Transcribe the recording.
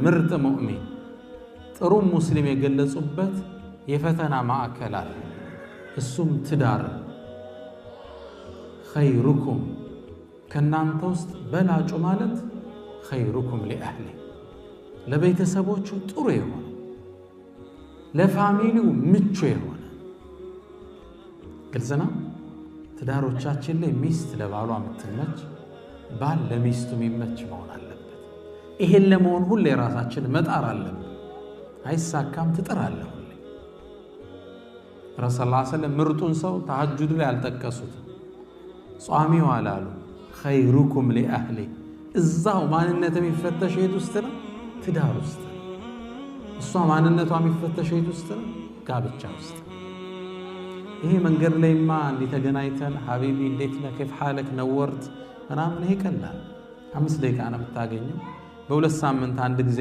ምርጥ ሙእሚን ጥሩ ሙስሊም የገለጹበት የፈተና ማዕከል አለ። እሱም ትዳር። ኸይሩኩም ከእናንተ ውስጥ በላጩ ማለት ኸይሩኩም ሊአህሊ ለቤተሰቦቹ ጥሩ የሆነ፣ ለፋሚሊው ምቹ የሆነ። ግልጽ ነው። ትዳሮቻችን ላይ ሚስት ለባሏ የምትመች፣ ባል ለሚስቱ የሚመች መሆን አለበት። ይሄን ለመሆን ሁሌ የራሳችን መጣር አለብን። አይሳካም፣ ትጥራለህ ሁሌ። ረሱል ሰለላሁ ዐለይሂ ወሰለም ምርጡን ሰው ተሐጁድ ላይ አልጠቀሱትም። ጿሚው አላሉ። ኸይሩኩም ሊአህሊ እዛው ማንነት የሚፈተሽ የት ውስጥ ነው? ትዳር ውስጥ ነው። እሷ ማንነቷ የሚፈተሽ የት ውስጥ ነው? ጋብቻ ውስጥ። ይሄ መንገድ ላይማ እንዲህ ተገናኝተን حبيبي እንዴት ነህ፣ كيف حالك፣ نورت ምናምን፣ ይሄ ቀላል 5 ደቂቃ ነው የምታገኘው። በ2 ሳምንት አንድ ጊዜ።